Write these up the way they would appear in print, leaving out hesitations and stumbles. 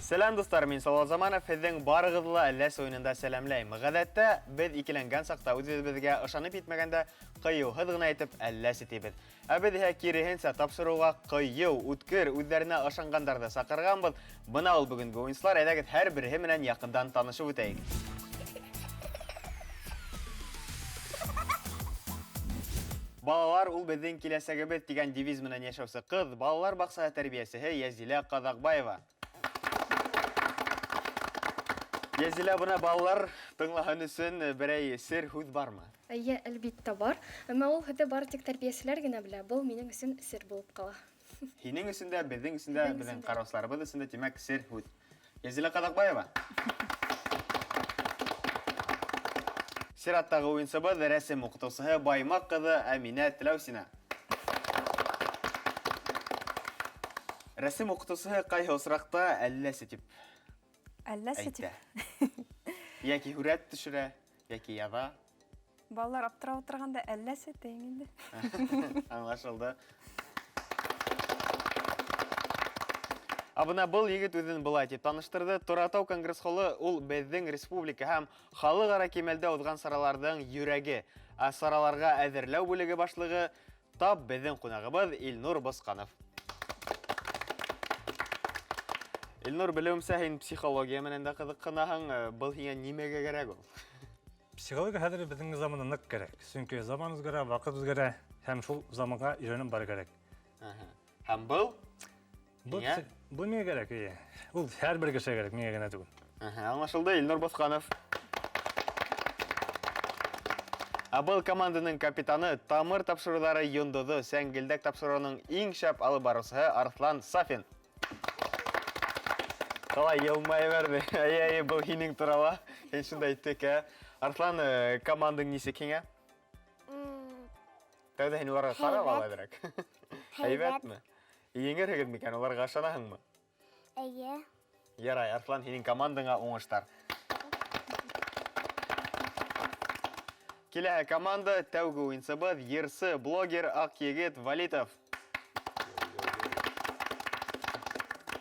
Сәләм, дуҫтар, мин Салават Заманов, һеҙҙең барығыҙҙы ла Әлләс уйынында сәләмләйем. Ғәҙәттә, беҙ икеләнгән саҡта үҙ-үҙебеҙгә ышанып етмәгәндә ҡыйыуһыҙ ғына итеп Әлләсе тибеҙ. Ә беҙ иһә киреһенсә тапшырыуға ҡыйыу, үткер, үҙҙәренә ышанғандарҙы саҡырғанбыҙ. Бына ул бөгөнгө уйынсылар, әйҙәгеҙ һәр береһе менән яҡындан танышып үтәйек. Балалар ул беҙҙең киләсәгебеҙ тигән девиз менән йәшәүсе ҡыҙ, балалар баҡсаһы тәрбиәсеһе Йәзилә Ҡаҙаҡбаева. Йәзилә, бына балалар тыңлаһын өсөн берәй сер һүҙ бармы? Әйе, әлбиттә бар. Әммә ул һүҙҙе бары тик тәрбиәселәр генә белә. Был минең өсөн сер булып ҡала. Һинең өсөн дә, беҙҙең өсөн дә, беҙҙең ҡараусыларыбыҙ өсөн дә, тимәк, сер һүҙ. Язилә Ҡаҙаҡбаева. Сираттағы уйынсыбыҙ рәсем уҡытыусыһы Баймаҡ ҡыҙы Әминә Теләүсина. Рәсем уҡытыусыһы ҡайһы осраҡта әлләсе тип Әлләсе әйтә? Йәки һүрәт төшөрә, йәки яҙа. Балалар аптырап утырғанда әлләсе тейем инде. Аңлашылды. Ә бына был егет үҙен былай тип таныштырды. Торатау конгресс-холы ул беҙҙең республика һәм халыҡ-ара кимәлдә уҙған сараларҙың йөрәге. Ә сараларға әҙерләү бүлеге башлығы тап беҙҙең ҡунағыбыҙ Илнур Босҡанов. Илнур, белеүемсә, һин психология менән дә ҡыҙыҡһынаһың. Был һиңә нимәгә кәрәк ул? Психология хәҙер беҙҙең заманда ныҡ кәрәк. Сөнки заман үҙгәрә, ваҡыт үҙгәрә һәм шул заманға өйрәнеп барыр кәрәк. Һәм был Был, Миңә? был миңә кәрәк, эйе. Ул һәр бер кешегә кәрәк, миңә генә түгел. Аңлашылды, Илнур Боҫҡанов. Ә был команданың капитаны, Тамыр тапшырыуҙары йондоҙо, Сәңгелдәк тапшырыуының иң шәп алып барыусыһы Арыҫлан Сафин. Ҡалай йылмая бәрҙе. Әйе, әйе, был һинең турала. Һин шундай текә. Арыҫлан, командаң нисек һиңә? Тәүҙә һин уларға ҡарап ал әҙерәк. Һәйбәтме? Еңерһегеҙ микән, уларға ышанаһыңмы? Эйе. Ярай, Арыҫлан, һинең командаңа уңыштар. Киләһе команда, тәүге уйынсыбыҙ, йырсы, блогер Аҡ Егет Валитов.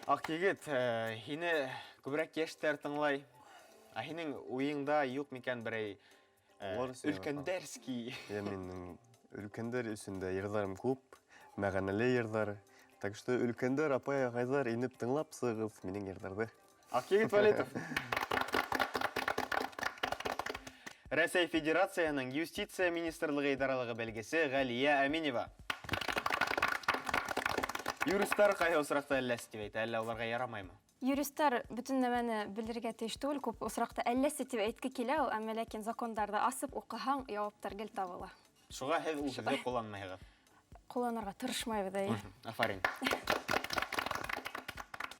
Аҡ Егет, һине күберәк йәштәр тыңлай. Ә һинең уйыңда юҡ микән берәй өлкәндәрский? Йә, минең өлкәндәр өсөн дә йырҙарым күп, мәғәнәле йырҙар. Так что өлкәндәр, апай, ағайҙар инеп тыңлап сығығыҙ минең йырҙарҙы. Аҡ Егет Валитов. Рәсәй Федерацияһының Юстиция Министрлығы идаралығы белгесе Ғәлиә Әминева. Юристар ҡайһы осраҡта әлләсе тип әйтә, әллә уларға ярамаймы? Юристар бөтөн нәмәне белергә тейеш түгел, күп осраҡта әлләсе тип әйтке килә ул, әммә ләкин закондарҙы асып уҡыһаң, яуаптар гел табыла. Шуға һеҙ ул һүҙҙе ҡулланмайһығыҙ? Ҡулланырға тырышмайбыҙ, эйе. Афарин.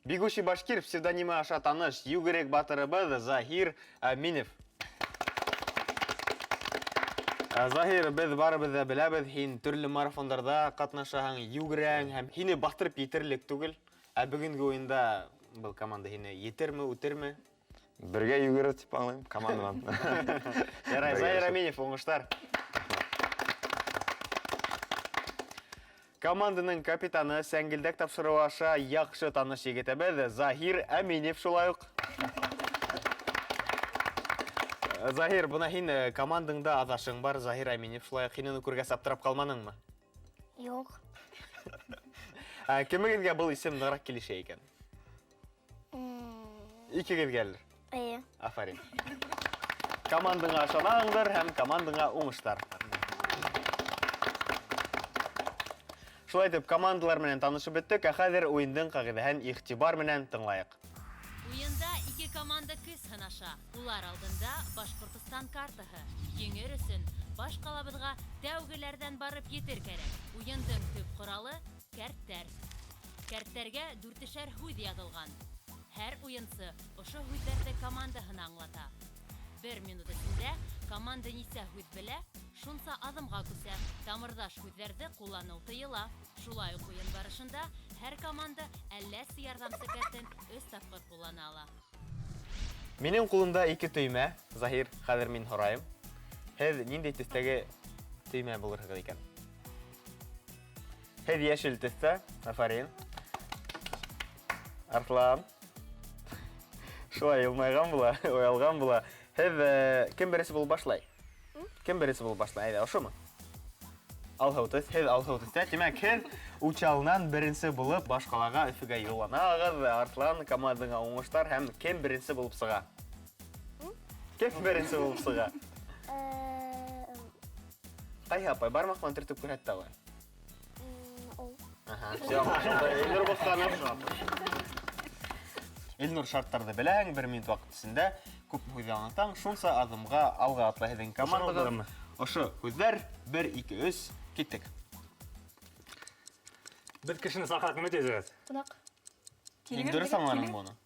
Бегущий башкир псевдонимы аша таныш йүгерек батырыбыҙ Заһир Әминев. Заһир, беҙ барыбыҙ ҙа беләбеҙ, һин төрлө марафондарҙа ҡатнашаһың, йүгерәң һәм һине баҫтырып етерлек түгел. Ә бөгөнгө уйында был команда һине етерме, үтерме? Бергә йүгерер тип аңлайым, команданан. Ярай, Бергә Заһир эшләп. Әминев, уңыштар. Команданың капитаны Сәңгелдәк тапшырыуы аша яҡшы таныш егетебеҙ Заһир Әминев шулай уҡ. Заһир, бына һин командаңда аҙашың бар, Заһир Әминев шулай уҡ. Һин уны күргәс аптырап ҡалманыңмы? Юҡ. Кемегеҙгә был исем нығыраҡ килешә икән? Икегеҙгәлер? Эйе. Афарин. Командаңа ышанаһыңдыр һәм командаңа уңыштар. Шулай итеп, командалар менән танышып бөттөк, ә хәҙер уйындың ҡағиҙәһен иғтибар менән тыңлайыҡ. Уйында ике команда көс һынаша. Улар алдында Башҡортостан картаһы. Еңер өсөн баш ҡалабыҙға тәүгеләрҙән барып етер кәрәк. Уйындың төп ҡоралы кәрттәр. Кәрттәргә дүртешәр һүҙ яҙылған. Һәр уйынсы ошо һүҙҙәрҙе командаһына аңлата. Бер минут эсендә команда нисә һүҙ белә, шунса аҙымға күсә. Тамырҙаш һүҙҙәрҙе ҡулланыу тыйыла. Шулай уҡ уйын барышында һәр команда әлләсе ярҙамсы кәртен өс тапҡыр ҡуллана ала. Минең ҡулымда ике төймә. Заһир, хәҙер мин һорайым. Һеҙ ниндәй төҫтәге төймә булырһығыҙ икән? Һеҙ йәшел төҫтә, афарин. Арыҫлан. Шулай йылмайған була, оялған була. Һеҙ кем беренсе булып башлай? Кем беренсе булып башлай? Әйҙә, ошомо? Алһыу төҫ, һеҙ алһыу төҫтә. Тимәк, һеҙ Учалынан беренсе булып баш ҡалаға Өфөгә юлланаһығыҙ. Арыҫлан, командаңа уңыштар һәм кем беренсе булып сыға? Кем беренсе булып сыға? Ҡайһы апай бармаҡ менән төртөп күрһәтте алай? Ул. Аһа, всё, Илнур Бохтанов. Илнур, шарттарҙы беләһең, бер минут ваҡыт эсендә күп һүҙ аңлатаң, шунса аҙымға алға атлай һеҙҙең командағыҙ. Ошо һүҙҙәр 1, 2, 3, киттек. Беҙ кешене саҡырып нимә тиҙ? Ҡунаҡ. Һин дөрөҫ аңланың быны.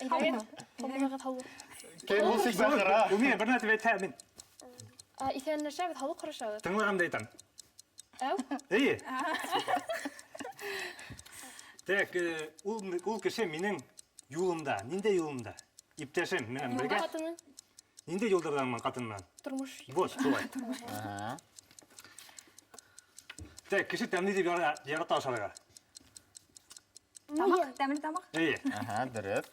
Әйҙәгеҙ, ҡунаҡ һаулыҡ. Кем ул сик саҡыра? Ул миңә бер нәмә әйтһә, мин Иҫәнләшәбеҙ, һаулыҡ һорашабыҙ. Тыңлағанды әйтәм. Әү? Эйе. Так, ул кеше минең юлымда, ниндәй юлымда? Иптәшем менән Юлда бергә. ҡатыны. Ниндәй юлдарҙан мин ҡатын менән? Тормош. Вот, шулай. Аһа. Так, кеше тәмле тип ярата ашарға. Тамаҡ, тәмле тамаҡ. Эйе. Аһа, дөрөҫ.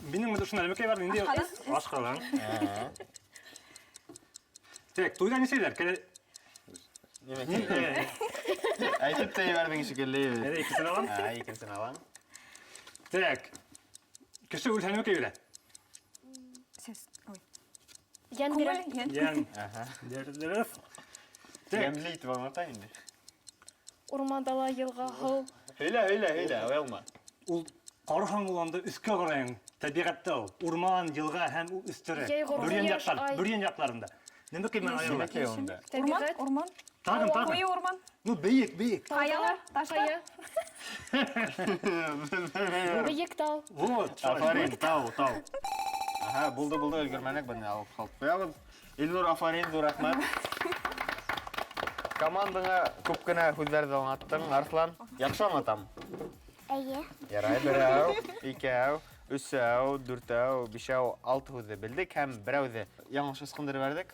Минең бит ошонда нәмәкәй бар, ниндәй Ашҡаҙан. Ашҡаҙан. Аһа. Так, туйҙа ни эшләйҙәр? Кәлә Нимә? Әйтеп тә ебәрҙең шикелле. Әйҙә, икенсен алам. Ә, икенсен алам. Так. Кеше үлһә нимә кәйелә? Сәс. Ой. Йән бирә. Күңел, йән. Йән. Аһа. Дөрөҫ. Так. Йәмле итеп аңлата инде. Урман, дала, йылға, һыу. Һөйлә, һөйлә, һөйлә, оялма. Ул ҡараһаң ул анда өҫкә ҡарайың, тәбиғәттә ул. Урман, йылға һәм ул өҫтәре. Йәй ғорғо, Бөрйән ҡояш, яҡтар, ай. Бөрйән яҡтарында. Нимә кем менән айырыла? Нимә кем унда? Урман, Тәбиғәт. урман. Тағын, тағын. Ҡуйы урман. Ну, бейек, бейек. Ҡаялар, таштар. Ҡая. Бейек тау. Вот, шулай. Афарин, тау, тау. Аһа, булды, булды, өлгөрмәнек, быны алып ҡалып ҡуябыҙ. Илнур, афарин, ҙур рәхмәт. Командаңа күп кенә һүҙҙәрҙе аңлаттың, Арыҫлан. Яҡшы аңлатам. Эйе. Ярай, берәү, икәү, өсәү, дүртәү, бишәү, алты һүҙҙе белдек һәм берәүҙе яңылыш ысҡындырып ебәрҙек.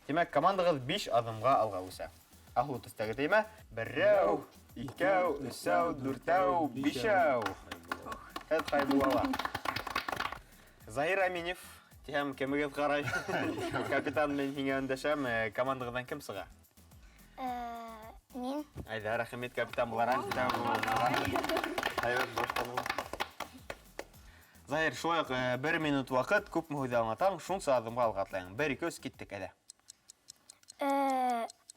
Тимәк, командағыҙ 5 аҙымға алға үҫә. Аһыу төҫтәге төймә. Берәү, икәү, өсәү, дүртәү, бишәү. Һеҙ Хәйбулла. Заһир Аминев, тиһәм, кемегеҙ ҡарай? Капитан, мин һиңә өндәшәм. Командағыҙҙан кем сыға? Мин. Әйҙә, рәхим ит, капитан булараҡ. Һәйбәт башланым. Заһир, шулай уҡ, бер минут ваҡыт, күпме һүҙ аңлатаң, шунса аҙымға алға атлайың. 1, 2, 3, киттек, әйҙә.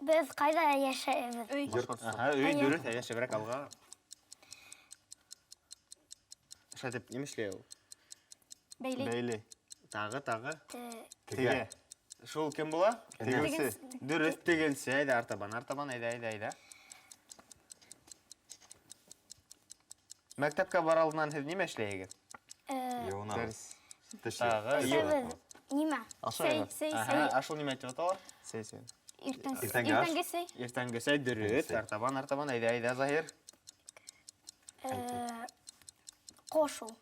Беҙ ҡайҙа йәшәйбеҙ? Өй. Аһа, өй, дөрөҫ, әйҙә, шәберәк алға. Шулай итеп, нимә эшләй ул? Бәйләй. Бәйләй. Тағы, тағы. Тегә. Шул кем була? Тегеүсе. Дөрөҫ, тегенсе. Әйҙә, артабан, артабан, әйҙә, әйҙә, әйҙә. Мәктәпкә барыр алдынан һеҙ нимә эшләйһегеҙ? Йыуынабыҙ. Тағы, Эсәбеҙ. Нимә? Сәй, сәй, Аһа, сәй. ә шул нимә тип атала? Сәй, сәй. Иртәнге Иртәнге аш. сәй. Иртәнге сәй, дөрөҫ. Артабан, артабан, әйҙә, әйҙә, Заһир. Ҡошул.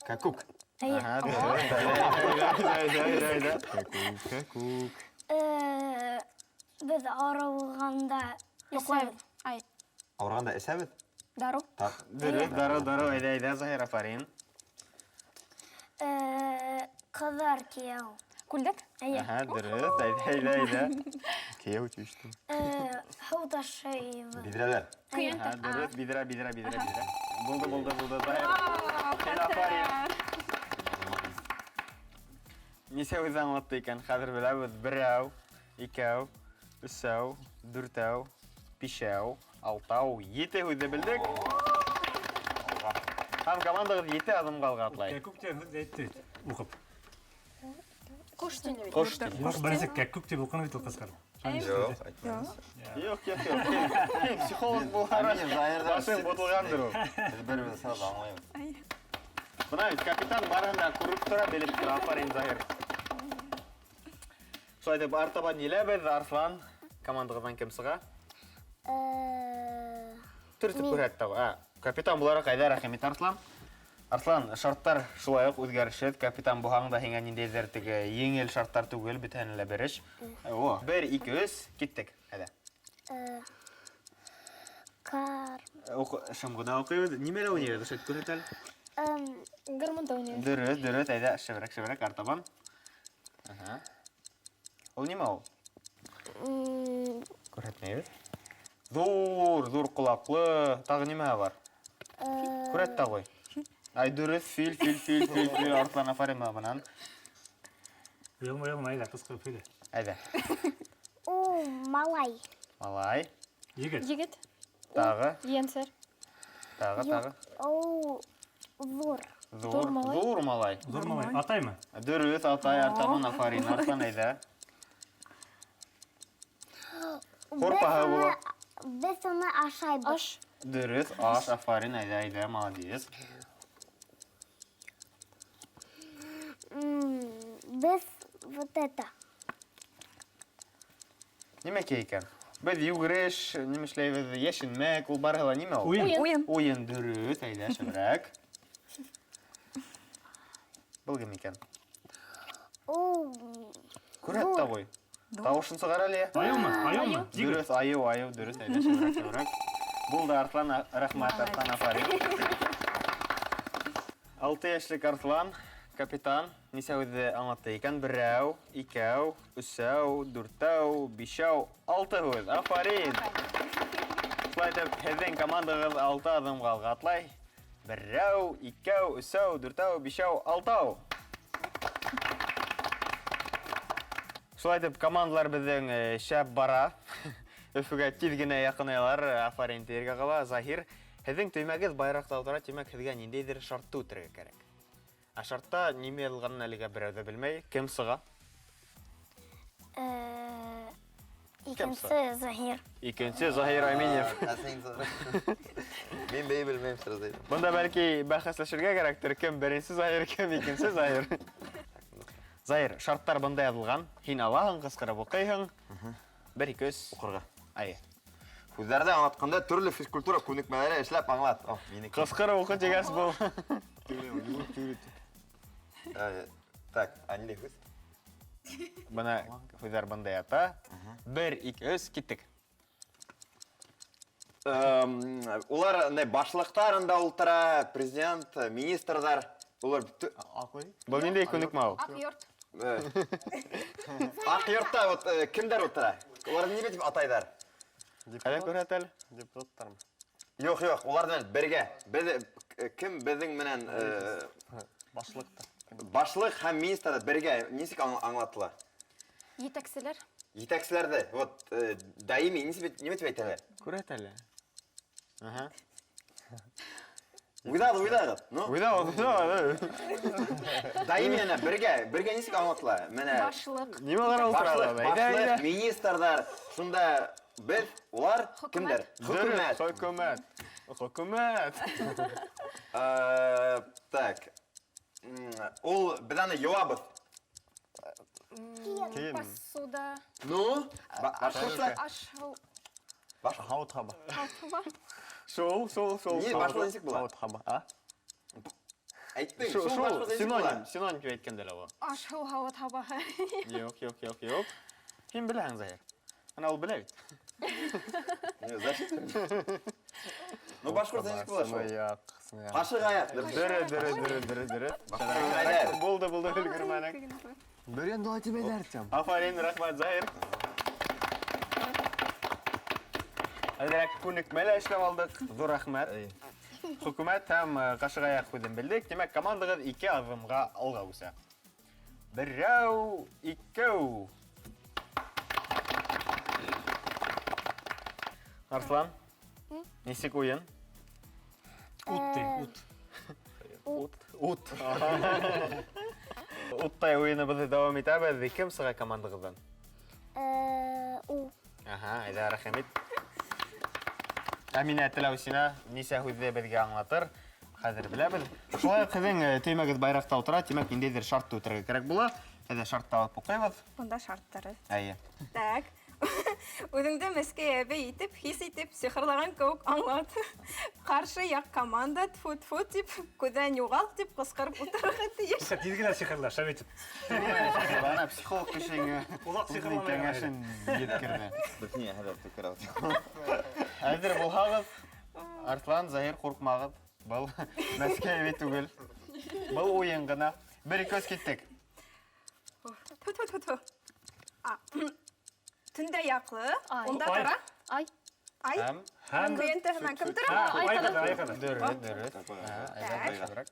Кәкүк. Эйе. Аһа, дөрөҫ. Әйҙә, әйҙә, әйҙә, әйҙә. Кәкүк, кәкүк. Беҙ ауырығанда Йоҡлайбыҙ. эсәбеҙ. Ай. Ауырығанда эсәбеҙ? Дарыу. Дөрөҫ, дарыу, дарыу, әйҙә, әйҙә, Заһир, афарин. Ҡыҙҙар кейәү. Күлдәк? Эйе. Аһа, дөрөҫ, әйҙә, әйҙә, әйҙә. Кейәү тиештем. Һыу ташыйбыҙ. Биҙрәләр. Көйәнтә. Аһа, дөрөҫ, биҙрә, биҙрә, биҙрә, биҙрә. Булды, булды, булды, Заһир. Һин афарин. Нисә һүҙ аңлатты икән? Хәҙер беләбеҙ. Берәү, икәү, өсәү, дүртәү, бишәү, алтау, ете һүҙҙе белдек. Һәм командағыҙ ете аҙымға алға атлай. Кәкүк тигән һүҙҙе әйтте бит, уҡып. Ҡош тине бит. Ҡош тине. Юҡ, беренсе кәкүк тип уҡыны бит ул ҡысҡырып. Юҡ, әйтмәнес. Юҡ, юҡ, юҡ. Һин психолог булараҡ башың ботолғандыр ул. Беҙ бер-беребеҙҙе сразу аңлайбыҙ. Бына бит капитан барыһын да күреп тора, белеп тора. Афарин, Заһир. Шулай итеп, артабан еләбеҙ. Арыҫлан, командағыҙҙан кем сыға? Төртөп Мин. күрһәтте. Капитан булараҡ, әйҙә, рәхим ит, Арыҫлан. Арыҫлан, шарттар шулай уҡ үҙгәрешһеҙ. Капитан булһаң да һиңә ниндәйҙер теге еңел шарттар түгел, бөтәһенә лә бер эш. О, 1, 2, 3, киттек. Әйҙә. Кар. Шым ғына уҡыйбыҙ. Нимәлә уйнайбыҙ? Ошо күрһәт әле. Гармунда уйный. Дөрөҫ, дөрөҫ, әйҙә, шәберәк, шәберәк, артабан. Аһа. Ул нимә ул? Күрһәтмәйбеҙ. Ҙур, ҙур ҡолаҡлы, тағы нимә бар? Күрһәт тә ҡуй. Ай, дөрөҫ, фил, фил, фил, фил, фил, Арыҫлан, афарин бынан. Оялма, оялма, әйҙә, ҡысҡырып һөйлә. Әйҙә. Ул малай. Малай. Егет. Егет. Тағы. Ейәнсәр. Тағы, тағы. Ул ҙур. Ҙур, ҙур малай. Ҙур малай. Атаймы? Дөрөҫ, атай, артабан, афарин, Арыҫлан, әйҙә. Һурпаһы була. Беҙ уны ашайбыҙ. Аш. Дөрөҫ, аш, афарин, әйҙә, әйҙә, молодец. Беҙ вот это. Нимәкәй икән? Беҙ йүгереш, нимә эшләйбеҙ, йәшенмәк, ул барыһы ла нимә ул? Уйын. Уйын. Уйын, дөрөҫ, әйҙә, шәберәк. Был кем икән? Ул Күрһәт тә ҡуй. Тауышын сығар әле. Айыумы? Айыумы? Тигр. Дөрөҫ, айыу, айыу, дөрөҫ, әйҙә, шәберәк, шәберәк. Булды, Арыҫлан, рәхмәт, Арыҫлан, афарин. 6 йәшлек Арыҫлан, капитан, нисә һүҙҙе аңлатты икән? Берәү, икәү, өсәү, дүртәү, бишәү, 6 һүҙ. Афарин! Шулай итеп, һеҙҙең командағыҙ 6 аҙымға алға атлай. Берәү, икәү, өсәү, дүртәү, бишәү, алтау. Шулай итеп, командалар беҙҙең шәп бара. Өфөгә тиҙ генә яҡынаялар, афарин тиергә ҡала. Заһир, һеҙҙең төймәгеҙ байраҡта ултыра, тимәк, һеҙгә ниндәйҙер шартты үтергә кәрәк. Ә шартта нимә яҙылғанын әлегә берәү ҙә белмәй. Кем сыға? Икенсе Заһир. Икенсе Заһир Аминев. Мин бей белмәйем, сразу әйтәм. Бында бәлки бәхәсләшергә кәрәктер, кем беренсе Заһир, кем икенсе Заһир. Заһир, шарттар бында яҙылған. Һин алаһың, ҡысҡырып уҡыйһың. 1, 2, 3. Уҡырға. Әйе. Һүҙҙәрҙе аңлатҡанда төрлө физкультура күнекмәләре эшләп аңлат. О, минеке. Ҡысҡырып уҡы тигәс был. Так, а ниндәй һүҙ? Бына һүҙҙәр бында ята. 1, 2, 3, киттек. Улар не башлыҡтарында ултыра, президент, министрҙар. Улар Был ниндәй күнекмә ул? Аҡ йорт. Аҡ йортта вот кемдәр ултыра? Уларҙы нимә тип атайҙар? Әле күрһәт әле. Депутаттармы? Юҡ, юҡ, улар менән бергә. Беҙ кем беҙҙең менән, Башлыҡта. Башлыҡ һәм министрҙар бергә нисек аңлатыла? Етәкселәр. Етәкселәрҙе, вот даими нисек нимә тип әйтәләр? Күрһәт әле. Аһа. Уйҙағыҙ, уйҙағыҙ. Ну? Уйҙағыҙ, уйҙағыҙ. Даими әнә бергә, бергә нисек аңлатыла? Менә Башлыҡ. Нимә ҡарап ултыра Башлыҡ, алар? Әйҙә, башлыҡ, әйҙә. министрҙар, шунда беҙ, улар Хөкүмәт. кемдәр? Дөрөҫ, Хөкүмәт. хөкүмәт. Хөкүмәт. Так. Ул беҙ аны йыуабыҙ. Кейем. Посуда. Ну, башҡортса? Аш, һыу. Һауыт һаба. Һауыт һаба. Шул, шул, шул, Ни, шул. башҡортса нисек була? Һауыт һаба. А? Әйттең, Шул, шул шул, башҡортса нисек була? синоним, синоним тип әйткәндә лә ул. Аш, һыу, һауыт һабаһы. Юҡ, юҡ, юҡ, юҡ. Һин беләһең, Заһир. Ана ул белә бит. Не, зачем? Ну, башҡортса нисек була шул? Сынаяҡ, сынаяҡ. Ҡашыҡ аяҡ. Дөрөҫ, дөрөҫ, дөрөҫ, дөрөҫ, дөрөҫ. Башҡортса. Булды, булды, өлгөрмәнек. Бер янда улай тип әйтәр тием. Афарин, рәхмәт, Заһир. Әҙерәк күнекмә лә эшләп алдыҡ. Ҙур рәхмәт. Хөкүмәт һәм ҡашыҡ аяҡ һүҙен белдек. Тимәк, командағыҙ 2 аҙымға алға үсә. Берәү, икәү. Арыҫлан, нисек уйын? Ут ти, ут. Ут. Ут. Уттай уйыныбыҙҙы дауам итәбеҙ. Кем сыға командағыҙҙан? У. Аһа, әйҙә, рәхим ит. Әминә Теләүсина нисә һүҙҙе беҙгә аңлатыр? Хәҙер беләбеҙ. Шулай уҡ һеҙҙең төймәгеҙ байраҡта ултыра, тимәк, ниндәйҙер шартты үтергә кәрәк була. Әйҙә, шартты алып уҡыйбыҙ. Бында шарттары. Әйе. Так. Үҙеңде мәскәй әбей итеп, хис итеп, сихырлаған кеүек аңлат. Ҡаршы яҡ команда тфу-тфу тип, күҙҙән юғал тип ҡысҡырып ултырырға тейеш. Тиҙ генә сихырла, шәп итеп. Бына психолог кешеңе Улаҡ сихырламай кәңәшен еткерҙе. Беҙ ни хәҙер төкөрә алабыҙ? Әҙер булһағыҙ, Арыҫлан, Заһир, ҡурҡмағыҙ. Был Мәскәү түгел. Был уйын ғына. Бер ике өс киттек. Ту ту ту ту. А. Төндә яҡлы, Ай. унда Ай. тора. Ай. Ай. Һәм Һәм Көйөнтә һәм кем тора? Һә, ай ҡәҙәр, ай ҡәҙәр. дөрөҫ, дөрөҫ. Так. Шәберәк.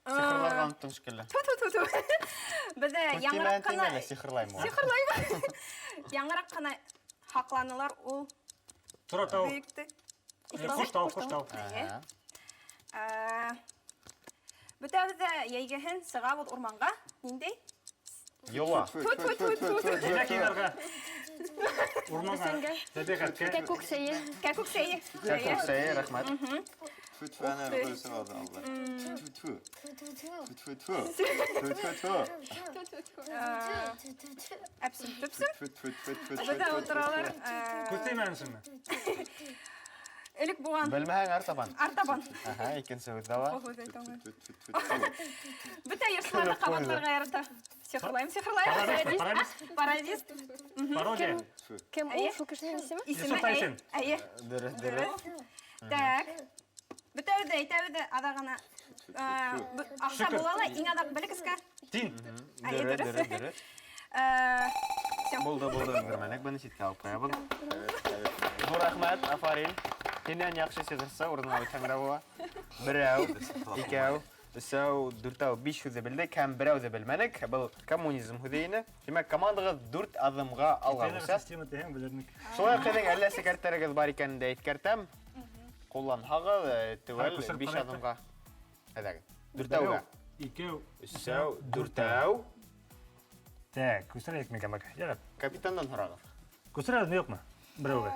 Сихырларға оноттоң шикелле. Ту ту ту ту. Беҙҙә яңыраҡ ҡына Тимәне сихырлаймы? сихырлайбыҙ. Яңыраҡ ҡына һаҡланылар ул Тора тау. бөйөктө. Ҡош тау, ҡош тау. Ага. Бөтәбеҙ ҙә йәйгеһен сығабыҙ урманға. Ниндәй? Йола. Ту ту ту ту. Нимә кейҙәргә? Урманға, тәбиғәткә. Кәкүк сәйе. Кәкүк сәйе. Кәкүк сәйе, рәхмәт. Тфү тфү әнә берсе алды алды. Тфү тфү. Тфү тфү. Тфү тфү. Әпсем төпсөм. Тфү тфү тфү тфү. Беҙҙә ултыралар. Күҙ теймәнсеңме? Элек булған Белмәһәң артабан. артабан. Аһа, икенсе һүҙ ҙә бар. Ул һүҙ әйтә алмайым. Бөтә йырсыларҙы ҡабатларға ярата. Сихырлайым, сихырлайым. Пародист, пародист. Пародист. Пародия. Кем ул? Әйе. Шул кешенең исеме? Исеме Йософ Тайсин. Әйе. Дөрөҫ, дөрөҫ. Так. Бөтәбеҙ ҙә әйтәбеҙ ҙә аҙағына. Аҡса Шөкөр. була ла, иң аҙаҡ белегеҙгә. Тин. Әйе, Дөрөҫ, дөрөҫ. дөрөҫ, дөрөҫ. Всё. Булды, булды, өлгөрмәнек. Быны ситкә алып ҡуябыҙ. Ҙур рәхмәт, афарин. Һинән яҡшы сихырсы урынына үтһәң дә була. Берәү, икәү, өсәү, дүртәү, биш һүҙҙе белдек һәм берәүҙе белмәнек. Был коммунизм һүҙе ине. Тимәк, командағыҙ дүрт аҙымға алға үҫә. Система тиһәң белернек. Шулай уҡ һеҙҙең әллә сикәрттәрегеҙ бар икәнен дә иҫкәртәм. Ҡулланһағыҙ, теүәл Күсереп биш ҡарайыҡ та. аҙымға. Әйҙәгеҙ. Дүртәүгә. Икәү, Өсәү, дүртәү. Так, күсерәйек микән бака? Ярар. Капитандан һорағыҙ. Күсерәбеҙме, юҡмы? Берәүгә.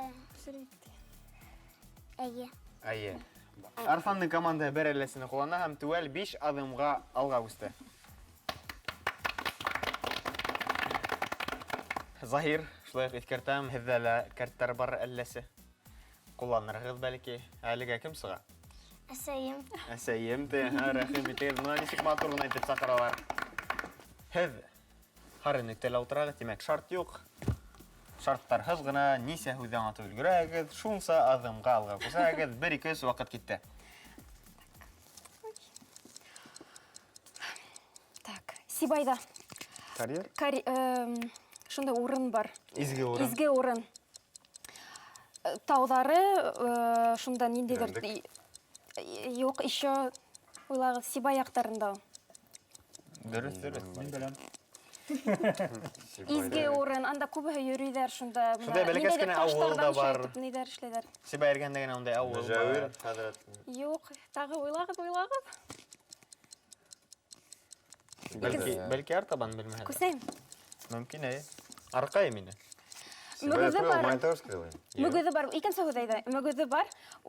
Әйе. Әйе. Арсландың команда бер әлләсен ҡуллана һәм теүәл биш аҙымға алға үҫте. Заһир, шулай уҡ иҫкәртәм, һеҙҙә лә кәрттәр бар әлләсе. Ҡулланырһығыҙ бәлки. Әлегә кем сыға? Әсәйем. Әсәйем дә, һә, рәхим итегеҙ. Бына нисек матур ғына итеп саҡыралар. Һеҙ һары нөктәлә ултырағыҙ, тимәк, шарт юҡ. Шарттарһыҙ ғына нисә һүҙҙе аңлатып өлгөрәһегеҙ, шунса аҙымға алға күсәһегеҙ. Бер, ике, өс, ваҡыт китте. Так, Сибайҙа. Карьер? Шундай урын бар. Изге урын. Изге урын. Тауҙары шунда ниндәйҙер Йөрәндек. юҡ, еще уйлағыҙ, Сибай яҡтарында ул. Дөрөҫ, дөрөҫ. Мин беләм. Изге урын, анда күбеһе йөрөйҙәр шунда. Шунда бәләкәс Ниндәйҙер кенә ауыл да таштарҙан бар. шулай итеп ниҙәр эшләйҙәр. Сибай эргәһендә генә ундай ауыл бар. Мөжәүер хәҙрәт. Юҡ, тағы уйлағыҙ, уйлағыҙ. Бәлки, бәлки артабан белмәһәләр. Күсәйем. Мөмкин, әйе. Арҡайым ине. Мөгөҙө бар. Майнтауш килә. Мөгөҙө бар. Икенсе һүҙ әйҙә. Мөгөҙө бар.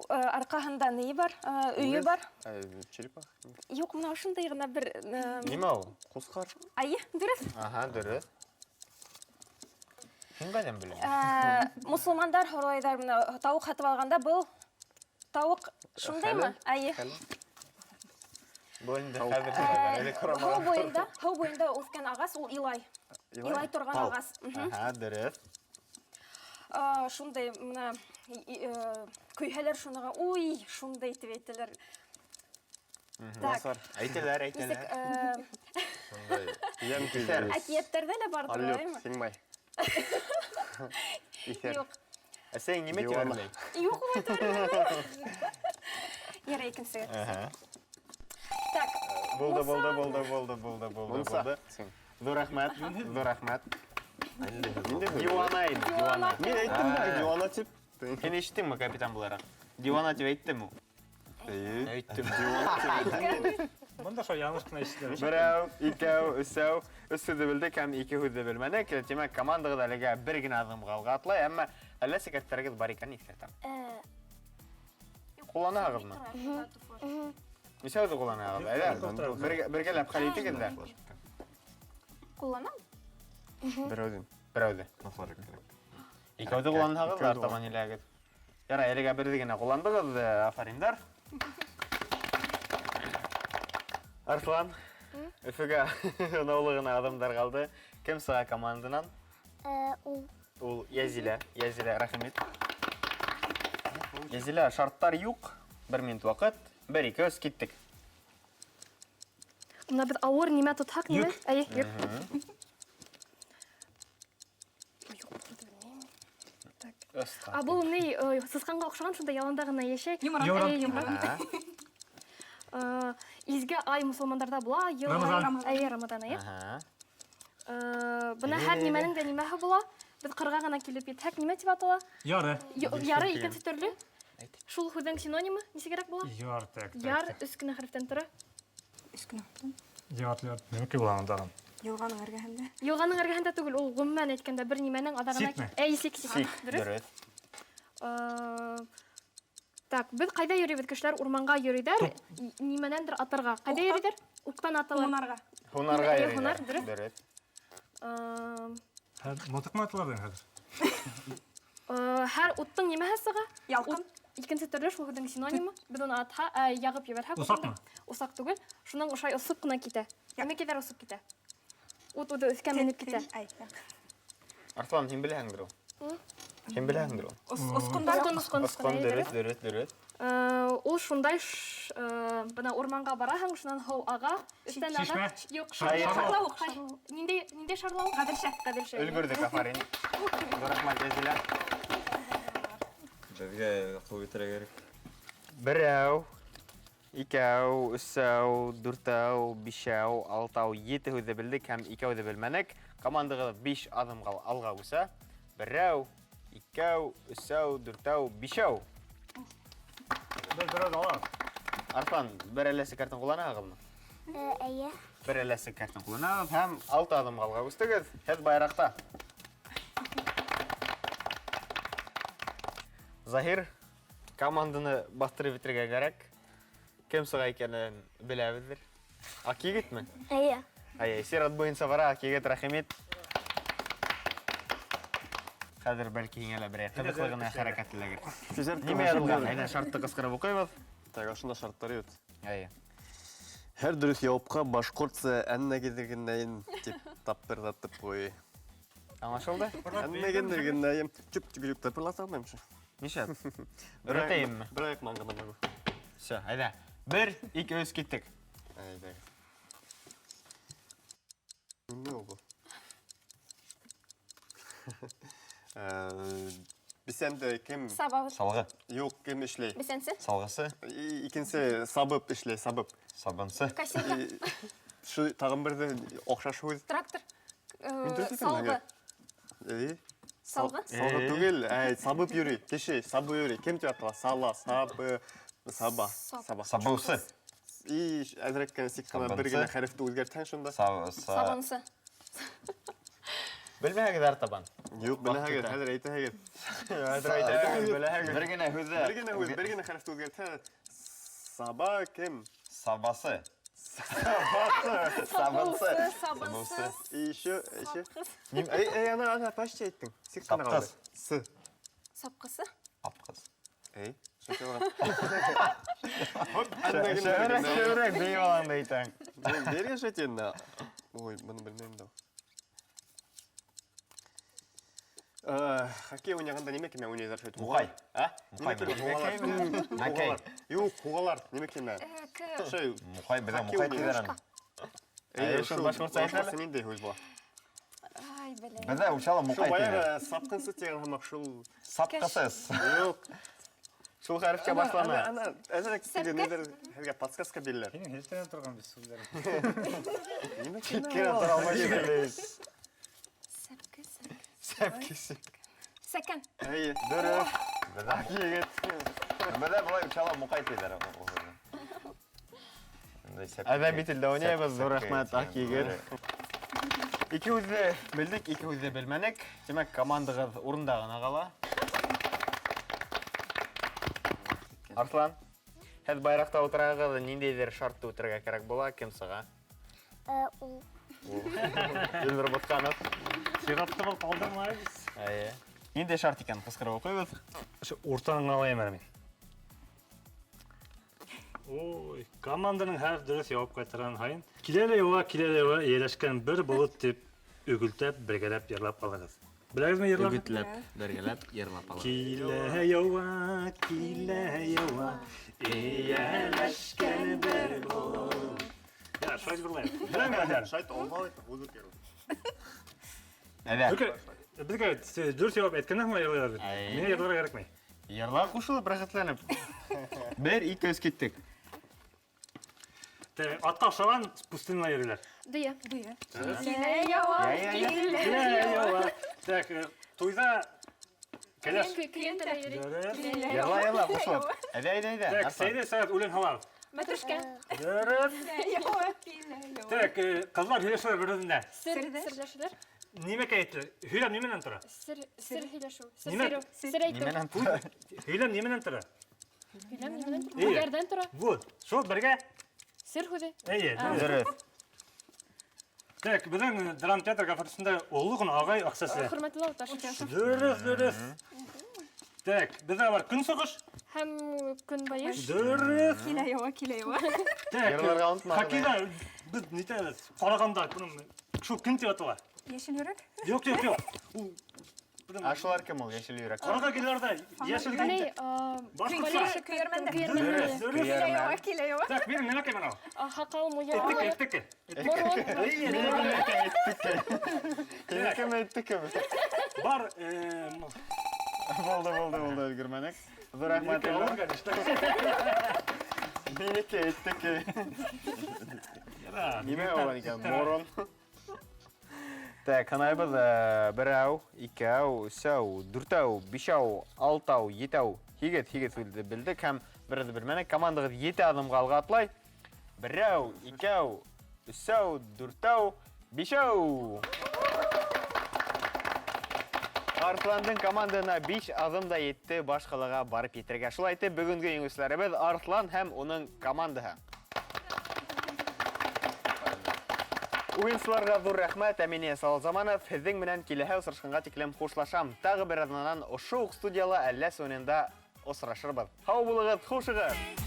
Арҡаһында ни бар? Өйө бар. Черепах. Юҡ, мына ошондай ғына бер Нимә ул? Ҡусҡар. Әйе, дөрөҫ. Аһа, дөрөҫ. Һин ҡайҙан беләһең? Мосолмандар һорайҙар, мына тауыҡ һатып алғанда был тауыҡ шундаймы? Хәләл. Әйе. Был инде хәҙер һорайҙар, элек һорамаған. Һыу буйында, һыу буйында үҫкән ағас ул илай. Илай? Илай торған Тал. ағас. Аһа, дөрөҫ. Шундай мына, көйһәләр шуныға, уй, шундай тип әйтәләр. Так. Насар. Әйтәләр, әйтәләр. Нисек Шундай. Йәм көйҙәр. Әкиәттәрҙә лә барҙыр, Аллё, әйме? сиңмай. Иҫәр. Юҡ. Әсәйең нимә тип Диуана. әрләй? Юҡ, ул әйтә. Ярай, икенсегә. Аһа. Так. Булды, булды, булды, булды, булды, булды, Мунса. булды. Ҙур рәхмәт, ҙур рәхмәт. Ниндәй һүҙ? Диуана инде, диуана. Мин әйттем дә, диуана тип. Һин ишеттеңме, капитан булараҡ? Диуана тип әйттем ул. Эйе. Әйттем. Диуана тип әйттем. Бында шул яңылыш ҡына ишетелә. Берәү, икәү, өсәү, өс һүҙҙе белдек һәм ике һүҙҙе белмәнек. Тимәк, командағыҙ әлегә бер генә аҙымға алға атлай, әммә әллә сикәттәрегеҙ бар икәнен иҫкәртәм. Ҡулланаһығыҙмы? Нисә һүҙҙе ҡулланаһығыҙ? Әйҙә, бергәләп хәл итегеҙ ҙә. Ҡулланам? Берәүҙе. Берәүҙе. Икәүҙе ҡулланһағыҙ, Икәүҙе артабан иләгеҙ. Ярай, әлегә берҙе генә ҡулландығыҙ, афариндар. Арслан, Өфөгә һынаулы ғына аҙымдар ҡалды. Кем сыға команданан? Ул. Ул Язилә. Язилә, рәхим ит. Язилә, шарттар юҡ. Бер минут ваҡыт. Бер, ике, өс, киттек. Бына беҙ ауыр нимә тотһаҡ, нимә? Йөк. Әйе, йөк. Юҡ, булды, белмәйем. Так. А был ни, сысҡанға оҡшаған, шунда яланда ғына йәшәй. Йомран. Йомран. Әйе, йомран. Изге ай мосолмандарҙа була, йыл Рамазан. Әйе, Рамазан, әйе. Ага. Бына һәр нимәнең дә нимәһе була. Беҙ ҡырға ғына килеп етһәк, нимә тип атала? Яры. Яры икенсе төрлө. Шул һүҙҙең синонимы нисегерәк була? Яр, так, так. Яр өс кенә хәрефтән тора. Өс кенә. Яр, яр. Нимәкәй була анда? Йылғаның эргәһендә. Йылғаның эргәһендә түгел, ул ғөмүмән әйткәндә бер нимәнең аҙағына Сикме? Әй, сик, сик. Сик, Дөрөҫ. дөрөҫ. Так, беҙ ҡайҙа йөрөйбөҙ? Кешеләр урманға йөрөйҙәр, нимәнәндер атырға. Ҡайҙа Уҡтан. йөрөйҙәр? Уҡтан аталар. Һунарға. Һунарға Әйе, йөрөйҙәр. һунар, дөрөҫ. Дөрөҫ. Мылтыҡмы аталар хәҙер? Һәр уттың нимәһе сыға? Ялҡын. Ут, икенсе төрлө шул һүҙҙең синонимы. Беҙ уны атһа, яғып ебәрһәк, Усаҡмы? Усаҡ түгел. Шунан ошай осоп ҡына китә. Нимәкәйҙәр осоп китә? Ут үҙе өҫкә менеп китә. Ай, яҡ. Арслан, һин беләһеңдер ул. Һин беләһеңдер ул. Осҡондар. Осҡон, осҡон, Осҡон, әйе, дөрөҫ, дөрөҫ, дөрөҫ. Ул шундай бына урманға бараһың, шунан һыу аға, өҫтән аға. Шишмә? Юҡ, Шарлауыҡ. шарлауыҡ. Ниндәй, ниндәй шарлауыҡ? Ғәҙелшә. Ғәҙелшә. Өлгөрҙөк, афарин. Ҙур рәхмәт, Нәзилә. Беҙгә ҡыуып етергә кәрәк. Берәү, икәү, өсәү, дүртәү, бишәү, алтау, ете һүҙҙе белдек һәм икәүҙе белмәнек. Командағыҙ 5 аҙымға алға үсә. Берәү, икәү, өсәү, дүртәү, бишәү. Бер берәү ала. Арслан, бер әләсе картын ҡулланаһығыҙмы? Әйе. Бер әләсе картын ҡулланаһығыҙ һәм 6 аҙымға алға үстегеҙ. Һеҙ байраҡта. Заһир, команданы баҫтырып бөтөргә кәрәк. Кем сыға икәнен беләбеҙҙер. Аҡ егетме? Әйе. Әйе, сират буйынса бара, Аҡ егет, рәхим ит. Хәҙер бәлки һиңә лә берәй ҡыҙыҡлы ғына хәрәкәт эләгер. Нимә яҙылған? Әйҙә, шартты ҡысҡырып уҡыйбыҙ. Так, ошонда шарттар юҡ. Әйе. Һәр дөрөҫ яуапҡа башҡортса әннәгеҙегенәйен тип таптырҙатып ҡуй. Аңлашылды? Әннәгеҙегенәйен. Чүп-чүп-чүп тапырлата алмайым шул. Нишләп? Өйрәтәйемме? Бер аяҡ менән генә могу. Всё, әйҙә. Бер, ике, өс, киттек. Әйҙә. Нимә ул был? Бисәнде кем? Сабабыҙ. Салғы. Юҡ, кем эшләй? Бисәнсе. Салғысы. Икенсе сабып эшләй, сабып. Сабынсы. Косилка. Шу тағын берҙе оҡшаш һүҙ. Трактор. Мин дөрөҫ әйтәм, Салғы. әгәр. Эй. Салғы? Салғы түгел, әй, сабып йөрөй. Кеше сабып йөрөй. Кем тип атала? Сала, сабы, саба, саба. Сабыусы. И, әҙерәк кенә сик ҡына бер генә хәрефте үҙгәртһәң шунда. Сабынсы. Белмәһәгеҙ артабан. Юҡ, беләһегеҙ, хәҙер әйтәһегеҙ. Хәҙер әйтәһегеҙ, беләһегеҙ. Бер генә һүҙҙе. Бер генә һүҙ, бер генә хәрефте үҙгәртһәң. Саба кем? Сабасы. Сабасы. Сабынсы. Сабынсы. И еще, еще. Эй, эй, ана, ана, почти әйттең. Сик ҡына ҡалды. Сапҡыс. С. Сапҡысы. Сапҡыс. Эй, шөкөр. Шәберәк, шәберәк, бейеп алғанды әйтәң. Бергә шәтен. Ой, быны белмәйем дә. Хоккей уйнағанда нимә кемә уйнайҙар шул? Муҡай. А? Муҡай Нимә кемә? менән. Мәкәй. Юҡ, һуғалар. Нимә кемә? Шул. Муҡай, беҙҙә Хоккей муҡай уйнайҙар. тиҙәр аны. Эй, Әй, шул башҡортса әйтә әле. Ниндәй һүҙ була? Ай, беләм. Беҙҙә учала Шул муҡай баяғы тиҙәр. сапҡынсы тигән һымаҡ шул. Сапҡысы. Юҡ. Шул хәрефкә башлана. Ана, әҙерәк теге ниҙер һеҙгә подсказка биреләр. Һинең һелтәнә торған бит сүҙҙәр. Нимә Киткән тора алмай шикелле. Сәпке, сәпке. Сәпкесе. Сәкән. Әйе. Дөрөҫ. Беҙҙә Егет. Беҙҙә былай учала муҡай тиҙәр. Әҙәм бит илдә уйнайбыҙ. Ҙур рәхмәт, Аҡ егет. Ике һүҙҙе белдек, ике һүҙҙе белмәнек. Тимәк, командағыҙ урында ғына ҡала. Арслан, һеҙ байраҡта ултырағыҙ, ниндәйҙер шартты үтергә кәрәк була, кем сыға? Ул. Илнур Ботҡанов. Сиратты был ҡалдырмайбыҙ. Әйе. Ниндәй шарт икән, ҡысҡырып уҡыйбыҙ. Ошо уртанан алайым әле мин. Ой, команданың һәр дөрөҫ яуап ҡайтарған һайын килә лә яуа, килә лә яуа эйәләшкән бер болот тип өгөлтәп, бергәләп йырлап алығыҙ. Беләгеҙме йырларны? Үгетләп, бергәләп йырлап алабыҙ. Килә яуа, килә яуа, эйәләшкән бер болот. Я, шулай йырлайым. Беләме хәҙер? Шайт olmalı huzur kere. Әйҙә. Беҙгә дөрөҫ яуап әйткәндән һуң йырлайҙар бит. Әй. Миңә йырларға кәрәкмәй. Йырла ҡушылып, рәхәтләнеп. Бер, ике, өс киттек. Атҡа оҡшаған пустыньла йөрөйләр. Дөйә. Дөйә. Килә яуа, Я, я, я. килә Килә яуа. яуа. Так, туйҙа кәләш. Көйәнтә йөрөй. Дөрөҫ. Йырла, йырла, ҡушылып. Әйҙә, әйҙә, әйҙә. Так, Арслан. Сәйҙә сәғәт үлән һала. Мәтрүшкә. Дөрөҫ. Яуа, килә яуа. Так, ҡыҙлар һөйләшәләр бер-береһенә. Сер, Серҙәш. серләшәләр. Нимәкә әйтте? Һөйләм нимәнән тора? Сер, сер һөйләшеү. Сер Нимә? һөйләү. Сер әйтеү. Нимәнән тора? Һөйләм нимәнән тора? Һөйләм нимәнән тора? Эйе. Һүҙҙәрҙән тора. Вот, шул бергә. Сер һүҙе. Эйе, дөрөҫ. Дөрөҫ. Так, беҙҙең драма театр кафесында оло ғына ағай аҡсасы. Хөрмәтле Уташев. Дөрөҫ, дөрөҫ. Так, беҙҙә бар көнсығыш. Һәм көнбайыш. Дөрөҫ. Килә яуа, килә яуа. Так, Йырларға онотмағыҙ. хоккейҙа беҙ нитәбеҙ? Ҡарағанда, бының шул кем тип атала? Йәшел йөрәк. Юҡ, юҡ, юҡ. Ул Ә шулар кем ул? Йәшел йөрәк. Ҡарға киләрҙә йәшел Ни, Башҡортса. Көйәрмәндәр. Дөрөҫ, дөрөҫ. Килә яуа, килә яуа. Так, минең нимәкәй бынау? Һаҡал, муйыл. Эттеке, эттеке. Морон. Эйе, Эттеке. Кем эттеке? Бар, Булды, булды, булды, өлгөрмәнек. Ҙур рәхмәт. ауыр, конечно. Минеке эттеке. Яра, Нимә булған икән? Морон. Так, һанайбыҙ, берәү, икәү, өсәү, дүртәү, бишәү, алтау, етәү, һигеҙ, һигеҙ һүҙҙе белдек һәм берҙе белмәнек. Командағыҙ ете аҙымға алға атлай. Берәү, икәү, өсәү, дүртәү, бишәү. Арыҫландың командаһына 5 аҙым да етте баш ҡалаға барып етергә. Шулай итеп, бөгөнгө еңеүселәребеҙ Арыҫлан һәм уның командаһы. Уйынсыларға ҙур рәхмәт. Ә мин Салал Заманов һеҙҙең менән киләһе осрашҡанға тиклем хушлашам. Тағы бер аҙнанан ошо уҡ студияла Әлләс уйынында осрашырбыҙ. Һау булығыҙ, хушығыҙ!